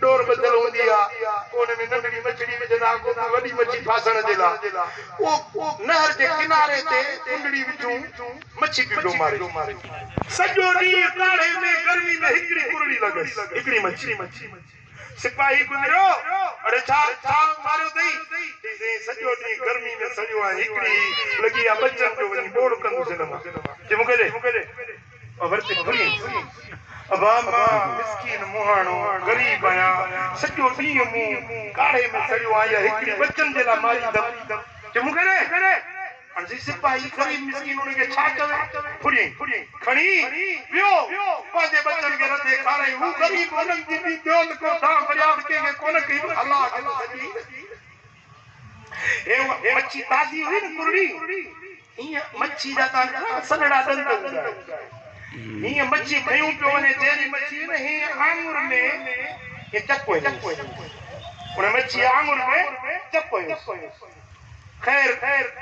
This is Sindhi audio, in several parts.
ڏور ٻڌل هوندي آ، ڪو ان ۾ ننڍڙي مڇڙي وجهندا، ڪو ڪو وڏي مڇي ڦاسڻ جي لا. اهو نهر جي ڪناري تي ڪنڊڙي وجهون مڇي پيو ماري. سڄو ڏينهن ڪاڙهي ۾ گرمي ۾ هڪڙي ڪرڙي لڳس، هڪڙي مڇي. سپاهي گذريو، اڙي ڇا ڇا ماريو اٿئي؟ چيائين سائين سڄو ڏينهن گرمي ۾ سڙيو آهيان، هڪڙي ئي لڳي آ، ٻچن جو وڃي ٻوڙ ڪندس هن مان. چي مون کي ڏي. اها ورتي گهريائينس. ابا مان مسڪين مهاڻو غريب آهيان، سڄو ڏينهن مون ڪاڙهي ۾ سڙيو آهيان، اها هڪڙي ٻچن جي لاء ماري اٿم. چي مون کي ڏي. هاڻ سي سپاهي غريب مسڪين ان کي ڇا چوي؟ ڦريائين کڻي ويو، پنهنجي ٻچن کي رڌي کارائين. هو غريب انهن جي به ٻيو ته ڪو دانهن فرياد ڪنهن کي ڪونه ڪئي پر الله کي ته سڄي هي مڇي تازي هئي نه ڪرڙي. هيئن مڇي جا تان ڏٺا نه سنهڙا ڏند هوندا آهن. هيئن مڇي کنيون پيو وڃي جهري مڇي هئي نه هيئن آڱر ۾ هيئن چڪ هنيس. ان مڇيء آڱر ۾ چڪ هنيس. خير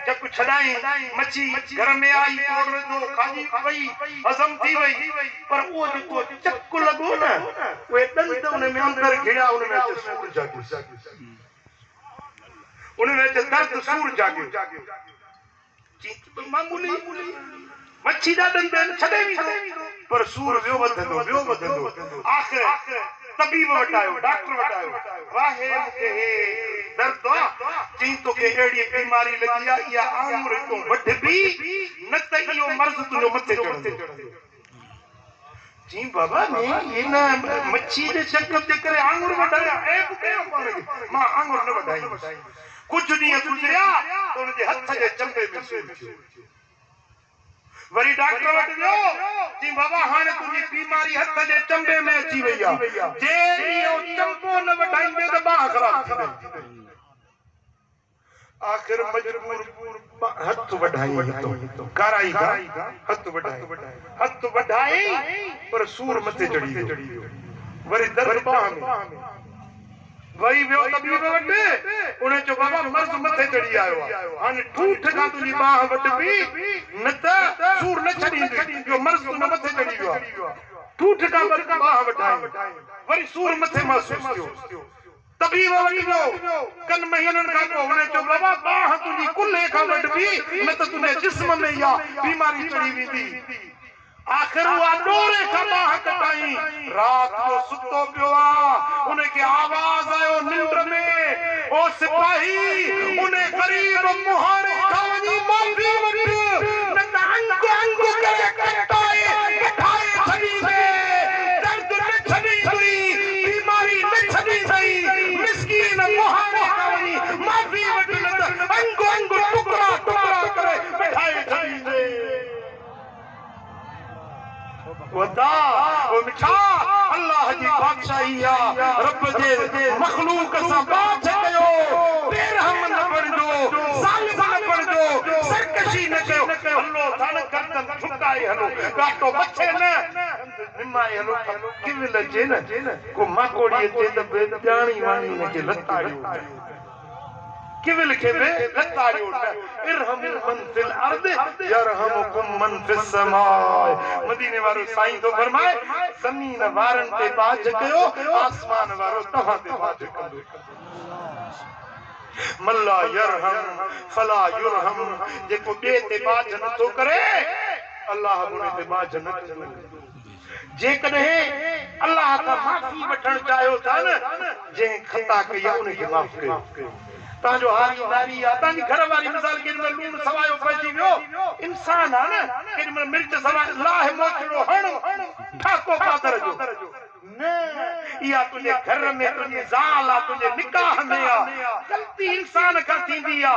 چڪ ڇڏائين مڇي گهر ۾ آئي ٻوڙ رڌو کاڄي وئي هضم ٿي وئي پر اهو جيڪو چڪ لڳو نه اهي ڏند ان ۾ اندر گهڙيا ان ۾ اچي سور جاڳيس. ان ۾ اچي درد سور جاڳيو. چيچ به معمولي مڇي جا ڏند آهن، ڇڏي ويندو، پر سور ويو وڌندو، ويو وڌندو. آخر طبيب وٽ آيو، ڊاڪٽر وٽ آيو. واهي مون کي هي درد آ. چيائين توکي اهڙي بيماري لڳي آ، اها آڱر هتون وڍبي، نه ته اهو مرض تنهنجو مٿي چڙهندو. چيائين بابا مين هن مڇي جي چڪ جي ڪري آڱر وڍايان، عيب ڪيان پاڻ کي، مان آڱر نه وڍائيندس. ڪجهه ڏينهن گذريا ته هن جي هٿ جي چنبي ۾ سور ٿيو. وري ڊاڪٽر وٽ ويو، چيائين بابا هاڻي تنهنجي بيماري هٿ جي چنبي ۾ اچي وئي آهي، جي اهو چنبو نه وڍائيندين ته ٻانهن خراب ٿي ويندي. آخر مجبور هٿ وڍائين هتون ڪارائي کان هٿ وڍائين هٿ وڍائين پر سور مٿي چڙهي ويو وري درد ٻانهن ۾ وري ويو طبيب وٽ ان چيو بابا مرض مٿي چڙهي آيو آهي هاڻي ٺونٺ کان تنهنجي ٻانهن وڍبي نه ته سور نه ڇڏيندي اهو مرض تنهنجو مٿي چڙهي ويو آهي ٺونٺ کان ٻانهن وڍائين وري سور مٿي محسوس ٿيو. طبيب وٽ ويو. ڪن مهينن کان پوء هن چيو، بابا ٻانهن تنهنجي ڪلهي کان وڍبي، نه ته تنهنجي جسم ۾ اها بيماري چڙهي ويندي. آخر اها ڏوري کان ٻانهن ڪٽائين. رات جو ستو پيو آ، ان کي آواز آيو ننڊ ۾، او سپاهي! ان غريب مهاڻي کان وڃي معافي وٺ، نه ته انگ انگ ڪري ڪٽائي وڍائي ڇڏيندين. درد نه ڇڏيندئي. بيماري نه ڇڏيندئي، مسڪين مهاڻي کان وڃي معافي وٺ نه ته انگ انگ ٽڪرا ٽڪرا ڪري وڍائي ڇڏيندي. ودا او مٺا الله جي بادشاهي آ، رب جي مخلوق سان ٻاجهه ڪيو، بي رحم نه بڻجو، ظالم نه بڻجو، سرڪشي نه ڪيو، هلو ٿا نه گردن جهڪائي هلو، ڳاٽو مٿي نه. نمائي هلو ته ڪول اچي نه ڪو ماڪوڙي اچي ته به ڄاڻي واڻي ان کي لتاڙيو نه ڪول کي به لتاڙيو نه ارحمو من في الارض يرحمڪم من في السماء مديني وارو سائين ٿو فرمائي زمين وارن تي ٻاجهه ڪيو آسمان وارو توهان تي ٻاجهه ڪندو من لا يرحم فلا يرحم جيڪو ٻئي تي ٻاجهه نه ٿو ڪري الله به ان تي ٻاجهه نه ڪندو. جيڪڏهن الله کان معافي وٺڻ چاهيو ٿا نه جنهن خطا ڪئي آهي ان کي معاف ڪيو. توهان جو هاري ناري آ توهان جي گهر واري مثال ڪيڏي مهل لوڻ سوايو پئجي ويو انسان آ نه ڪيڏي مهل مرچ سوايو لاهه موچڙو هڻ ٺاڪو پادر جو. نه، اها تنهنجي گهر ۾ تنهنجي زال آ، تنهنجي نڪاح ۾ آ، غلطي انسان کان ٿيندي آ،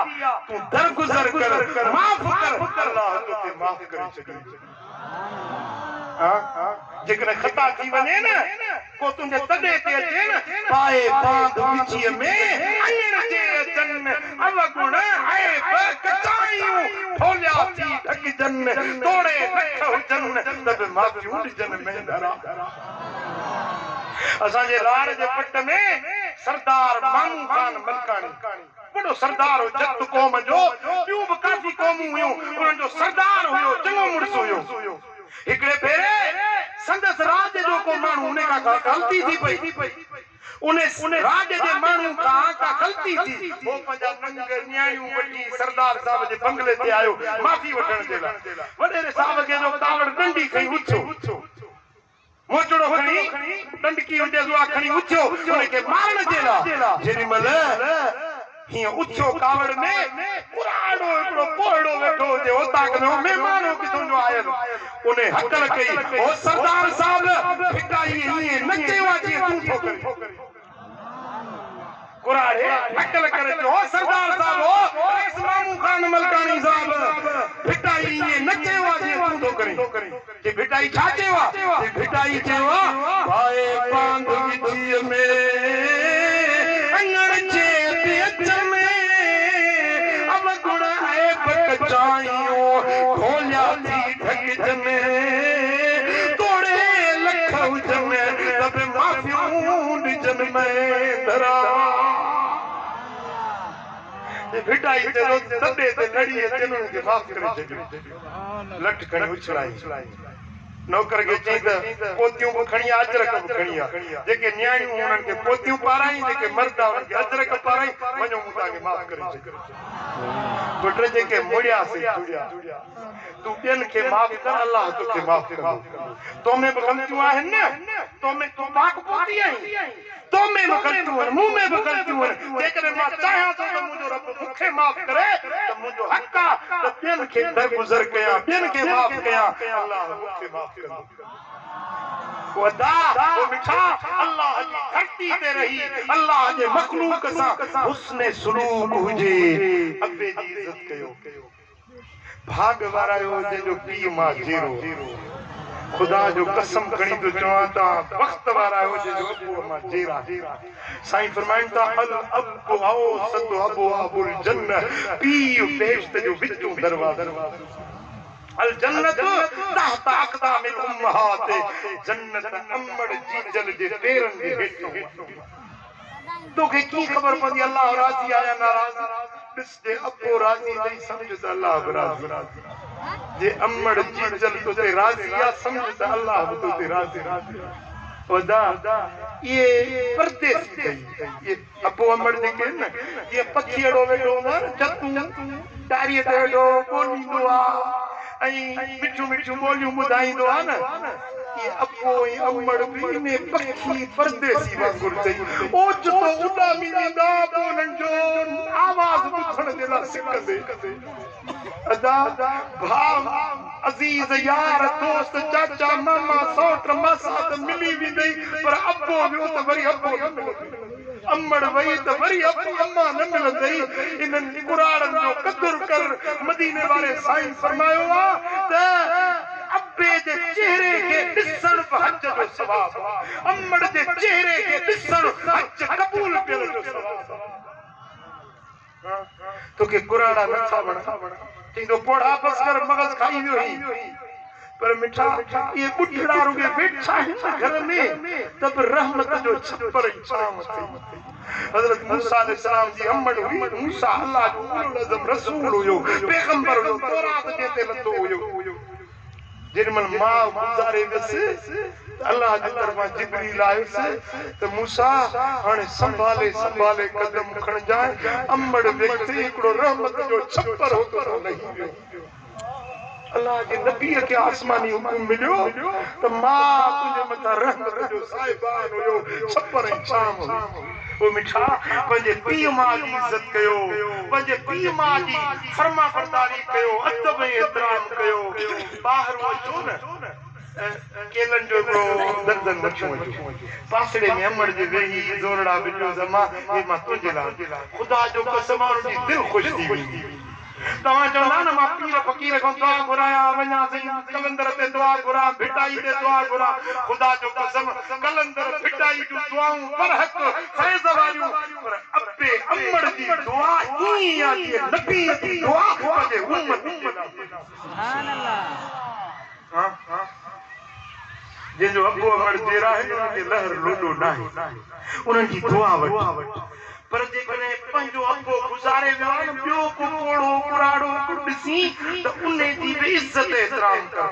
تون درگذر ڪر، معاف ڪر، الله توکي معاف ڪري ڇڏيندو. جيڪڏهن خطا ٿي وڃي نه، ڪو تنهنجي تڏي تي اچي نه، پائي باند وچيء ۾، اڱڻ جي اچن، اوگڻ، عيب، ڪچايون، ٺوليا ٿي ڍڪجن، توڙي لک هجن ته به معافيون ڏجن، مينڌرا. اسان جي لاڙ جي پٽ ۾ سردار مامو خان ملڪاڻي وڏو سردار هو، جت قوم جو، ٻيون به ڪافي قومون هيون، انهن جو سردار هيو، چڱو مڙس هيو. هڪڙي ڀيري سندس راڄ جو ڪو ماڻهو ان کان ڪا غلطي ٿي پئي. ان راڄ جي ماڻهو کان ڪا غلطي ٿي، هو پنهنجا ننگ نياڻيون وٺي سردار صاحب جي بنگلي تي آيو معافي وٺڻ جي لاء. وڏيري صاحب کي جو ڪاوڙ ڏنڊي کڻي اٿيو. موچڙو کڻي ڏنڊڪي هجيس اها کڻي اٿيو ان کي مارڻ جي لاء. جيڏي مهل هيئن اٿيو ڪاوڙ ۾ ڪراڙو هڪڙو پوڙهو ويٺو هجي اوطاق ۾ هو مهمان هو ڪٿون جو آيل انهي هڪل ڪئي او سردار صاحب ڀٽائيء ائين نه چيو آ جيئن تون ٿو ڪرين. ڪراڙي هڪل ڪري چيو او سردار صاحب او رئيس مامو خان ملڪاڻي صاحب ڀٽائي ائين نه چيو آ جيئن تون ٿو ڪرين. چي ڀٽائي ڇا چيو آ؟ چي ڀٽائي چيو آ، ڀائي پاند ڳچيء ۾، اڱڻ جي پيچ ۾، اوگڻ عيب ڪچائيون، ڍوليا ٿي ڍڪجن، توڙي لک هجن ته به معافيون ڏجن مينڌرا. چي ڀٽائي چيو ته تڏي تي لڙي اچن انهن کي معاف ڪري ڇڏيو. لٺ کڻي اڇلائين. نوڪر کي چيائين ته پوتيون به کڻي آ اجرڪ به کڻي آ. جيڪي نياڻيون هيون انهن کي پوتيون پارائين، جيڪي مرد آ انهن کي اجرڪ پارائين، وڃو مون توهان کي معاف ڪري ڇڏيو. پٽ جيڪي مڙيا سي جڙيا. تون ٻين کي معاف ڪر الله توکي معاف ڪندو. تو ۾ به غلطيون آهن نه؟ تو ۾ تون پاڪ پوتي آهين. تو ۾ به غلطيون آهن، مون ۾ به غلطيون آهن، جيڪڏهن مان چاهيان ٿو ته منهنجو رب مون کي معاف ڪري ته منهنجو حق آهي ته ٻين کي درگذر ڪيان، ٻين کي معاف ڪيان، الله مون کي معاف ڪندو. او ادا، او مٺا، الله جي ڌرتي تي رهي الله جي مخلوق سان حسن سلوڪ هجي، ابي جي عزت ڪيو. ڀاڳ وارا آهيو جنهن جو پيء ماء جيئرو آهي. خدا جو قسم کڻي ٿو چوان توهان بخت وارا آهيو جنهن جو ابو امان جيئرا آهن. سائين فرمائن ٿا الاب اوسط ابواب الجنه پيء بهشت جو وچون دروازو آهي. الجنة تحت اقدام الامهات جنت امڙ جيجل جي پيرن جي هيٺئون آهي. توکي ڪيئن خبر پوندي الله راضي آهي يا ناراض؟ ڏس جي ابو راضي اٿئي سمجهه ته الله به راضي، جي امڙ جيجل تو تي راضي آ سمجهه ته الله به تو تي راضي. او ادا اهي پرديسي اٿئي، اهي ابو امڙ جيڪي آهن نه جيئن پکيئڙو ويٺو هوندو آهي نه چتون ٽاريء تي ويٺو ٻوليندو آ ۽ مٺيون مٺيون ٻوليون ٻڌائيندو آ نه، اهي ابو ۽ امڙ به انهي پکي پرديسي وانگر چئي اوچتو اڏامي ويندا پوء انهن جو آواز ٻڌڻ جي لاء سڪندي ادا، ڀاء، عزيز، يار، دوست، چاچا، ماما، سئوٽ، ماسات ملي ويندئي پر ابو ويو ته وري ابو نه ملندئي. امڙ وئي ته وري امان نه ملندئي. انهن ڪراڙن جو قدر ڪر. مديني واري سائين فرمايو آ ته ابي جي چهري کي ڏسڻ به حج جو ثواب آ. امڙ جي چهري کي ڏسڻ حج قبول پيل جو ثواب آ. توکي ڪراڙا نه ٿا وڻن. چئيندو پوڙها بس ڪر مغز کائي ويو هين. پر مٺا اهي ٻڍڙا رڳي ويٺا آهن نه گهر ۾ ته به رحمت جو ڇپر ۽ ڇانو اٿئي. حضرت موسيٰ عليه السلام جي امڙ هئي. موسيٰ الله جو اولوالعزم رسول هيو، پيغمبر هيو، تورات جنهن تي لٿو هيو. جيڏي مهل ماء گذاري ويس ته الله جي طرفان جبريل آيس ته موسيٰ هاڻي سنڀالي سنڀالي قدم کڻجانء، امڙ ويئي اٿئي، هڪڙو رحمت جو ڇپر هو توتان لهي ويو. الله جي نبيء کي آسماني حڪم مليو ته ماء تنهنجي مٿان رحمت جو سائبان هيو، ڇپر ۽ ڇانو هئي. او مٺا! پنهنجي پيء ماء جي عزت ڪيو، پنهنجي پيء ماء جي فرمانبرداري ڪيو، ادب ۽ احترام ڪيو. ٻاهرون اچو نه ته ڪيلن جو هڪڙو درزن وٺيون اچو. پاسڙي ۾ امڙ جي ويهي زورڙا به ڏيوس، امان هي مان تنهنجي لاء. خدا جو قسم آ ان جي دل خوش ٿي ويندي. توهان چوندا نه مان پير فقير کان دعا گهرايان وڃان سائين قلندر تي دعا گهران ڀٽائي تي دعا گهران خدا جو قسم قلندر ڀٽائي جون دعائون برحق فيض واريون پر ابي امڙ جي دعا ائين آ جيئن نبي جي دعا پنهنجي امت جي لاء. سبحان الله. ها. جنهن جو ابو امڙ جيئرا آهن انهن کي لهر لوڏو ناهي. انهن جي دعا وٺ. پر جيڪڏهن پنهنجو ابو گذاري ويو آهي نه ٻيو ڪو پوڙهو ڪراڙو ڪو ڏسين ته انهي جي به عزت احترام ڪر.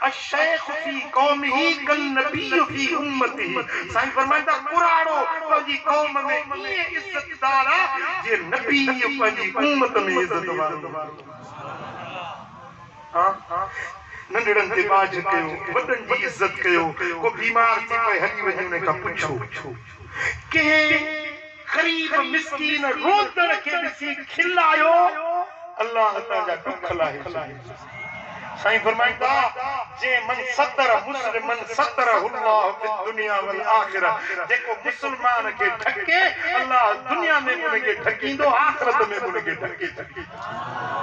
الشيخ في قومه ڪالنبي في امته سائين فرمائن ٿا ڪراڙو پنهنجي قوم ۾ ائين عزتدار آ جيئن نبي پنهنجي امت ۾ عزت وارو آ. ننڍڙن تي ٻاجهه ڪيو، وڏن جي عزت ڪيو، ڪو بيمار ٿي پئي هلي وڃي انهي کان پڇو. ڪنهن غريب مسڪين روئندڙ کي ڏسي کلايو، الله توهان جا ڏک لاهي ڇڏيندو. سائين فرمائن ٿا، جنهن من ستر مسلما ستره الله في الدنيا والآخرة جيڪو مسلمان کي ڍڪي، الله دنيا ۾ به ان کي ڍڪيندو، آخرت ۾ به ان کي ڍڪي ڇڏيندو.